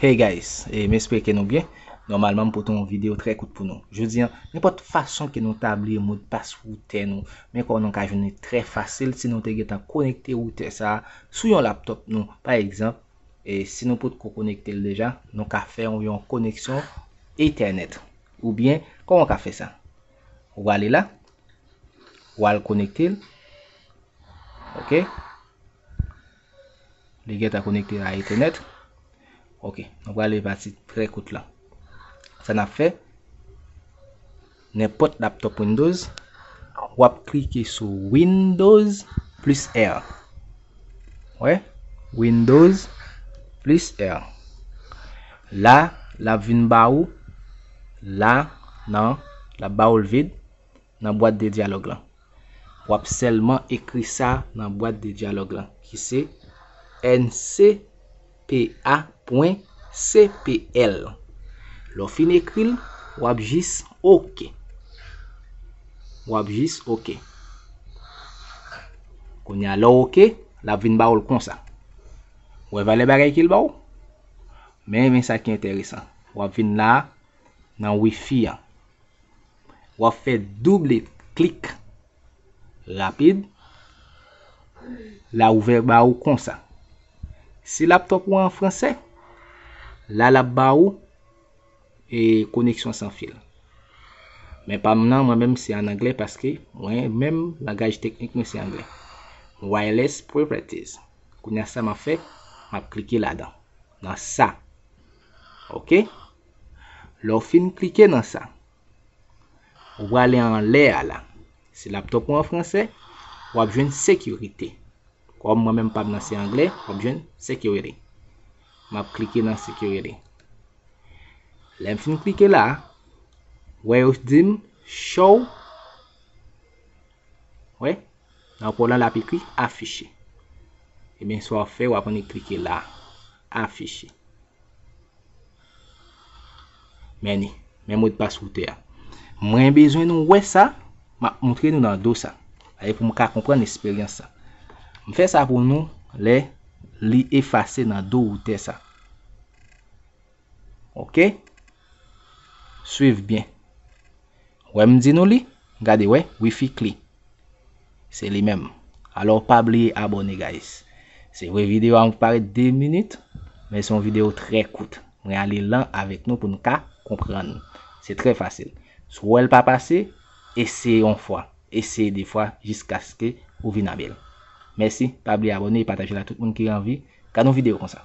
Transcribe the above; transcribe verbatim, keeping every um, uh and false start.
Hey guys, e m espere ke nou byen. Nòmalman, m pote yon videyo trè kout pou nou. Jodi a, nenpòt fason ke nou tabli modpas woutè nou, men kòman nou ka jwenn li trè fasil si nou te gentan konekte woutè sa a sou yon laptòp nou. Pa egzanp, e si nou potko konekte l deja, nou ka fè yon, yon koneksyon Ethernet. Oubyen, kòman w ka fè sa? Ou ale la, ou al konekte l. Ok? Li gentan konekte a Ethernet. Ok, nou prale pati trè kout la. Sa n ap fè, nenpòt laptòp Windows, w ap klike sou Windows plis R. Wè, Windows plis R. La, l ap vin ba ou, la, nan, l ap ba ou l vid, nan bwat de dyalòg lan. W ap sèlman ekri sa nan bwat de dyalòg lan, ki se N C P A pwen C P L. Lè w fin ekri l, w ap jis oke. W ap jis oke. Kounye a, lè w oke, l ap vin ba w l konsa. W wè valè bagay ke l ba w? Men, men sa ki enteresan. W ap vin la, nan wifi an. W ap fè double klik rapid. L a ouvè ba ou konsa. Si laptòp ou an fransè, la l ap ba ou e koneksyon san fil. Men pa m nan, mwen menm se an anglè paske mwen menm langaj teknik mwen se anglè. Wireless properties. Kounye a sa m ap fè, m ap klike ladan. Nan sa. Ok? Lè w fin klike nan sa, ou prale anlè a la. Si laptòp ou an fransè, w ap jwenn sekirite. Kòm mwen menm pa m nan se anglè, w ap jwenn security. M ap klike nan security. Lè m fin klike la, wè yo di m show. Wè, nan pò lan l ap ekri afiche. Ebyen, sa w ap fè, w ap annik klike la, afiche. Men ni, men modpas woutè a. Mwen bezwen nou wè sa, m ap montre nou nan do sa. Sa se pou m ka konprann esperyans sa. M fè sa pou nou lè li efase nan do woutè sa. Ok? Swiv byen. Wè m di nou li? Gade, wè, wifi clear. Se li menm. Alò, pa bliye abòne, guys. Se vre, videyo a parèt de minit, men se yon videyo trè kout. Mwen ale lan avèk nou pou n ka konprann. Se trè fasil. Si w wè l pa pase, eseye yon fwa, eseye de fwa, jiskaske ou vin abèl. Mèsi, pa bliye abòne e pataje l a tout moun ki anvi gade yon videyo konsa.